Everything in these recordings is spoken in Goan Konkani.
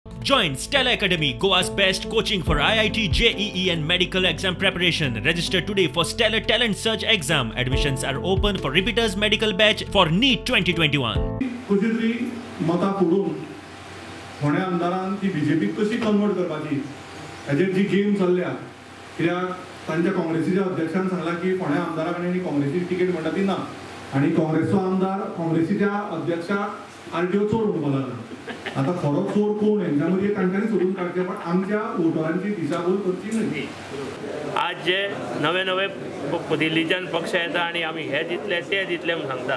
Join Stella Academy, Goa's best coaching for IIT, JEE and medical exam preparation. Register today for Stellar Talent Search exam. Admissions are open for repeaters medical batch for NEET 2021. कशी तरी मतां फोडून फोंड्या आमदारान ती बीजेपीक कशी कन्वर्ट करपाची हेजेर जी गेम चल्ल्या, कित्याक तांच्या काँग्रेसीच्या अध्यक्षान सांगला की फोंड्या आमदारा कडेन आनी काँग्रेसीची तिकेट म्हणटा ती ना, आनी काँग्रेसचो आमदार काँग्रेसीच्या अध्यक्षाक आरटीओ चोर म्हणपाक लागला. आतां खरो चोर कोण हेंच्या मदीं तांच्यांनी सोदून काडचें, पण आमच्या वोटरांची दिशाभूल करची न्हय. आज जे नवे नवे दिल्लीच्यान पक्ष येता आनी आमी हे दितले ते दितले म्हूण सांगता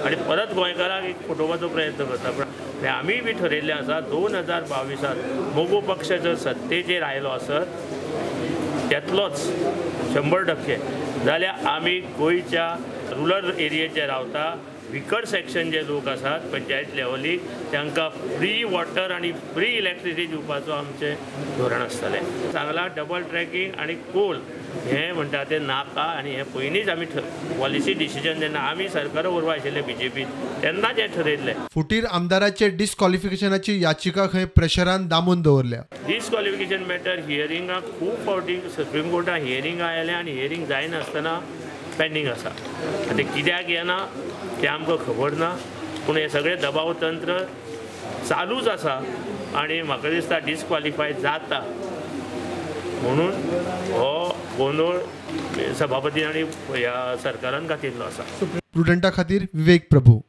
आनी परत गोंयकारांक एक फटोवपाचो प्रयत्न करता. पण आमी बी ठरयल्लें आसा 2022 मगो पक्ष जर सत्तेचेर आयलो आसत येतलोच 100% जाल्यार आमी गोंयच्या रुरल एरियेचेर रावता विकर सेक्शन जे लोक आसात पंचायत लेवलीक तांकां फ्री वॉटर आनी फ्री इलेक्ट्रिसिटी दिवपाचो आमचें धोरण आसतलें. सांगलां डबल ट्रॅकिंग आनी कोल हें म्हणटा तें नाका, आनी हें पयलींच आमी पॉलिसी डिसिजन जेन्ना आमी सरकार उरवा आशिल्लें बीजेपीन तेन्नाच हें ठरयल्लें. फुटीर आमदाराचे डिस्क्वॉलिफिकेशनाची याचिका खंय प्रेशरान दामून दवरल्या. डिस्क्वॉलिफिकेशन मॅटर हियरिंगाक खूब फावटी सुप्रीम कोर्टान हियरिंगां आयलें आनी हियरींग जायनासतना पेंडींग आसा. आतां कित्याक येना तें आमकां खबर ना, पूण हें सगळें दबाव तंत्र चालूच आसा आनी म्हाका दिसता डिस्क्वॉलिफाय जाता म्हणून हो गोंदळ सभापती आनी ह्या सरकारान घातिल्लो आसा. प्रुडंटा खातीर विवेक प्रभू.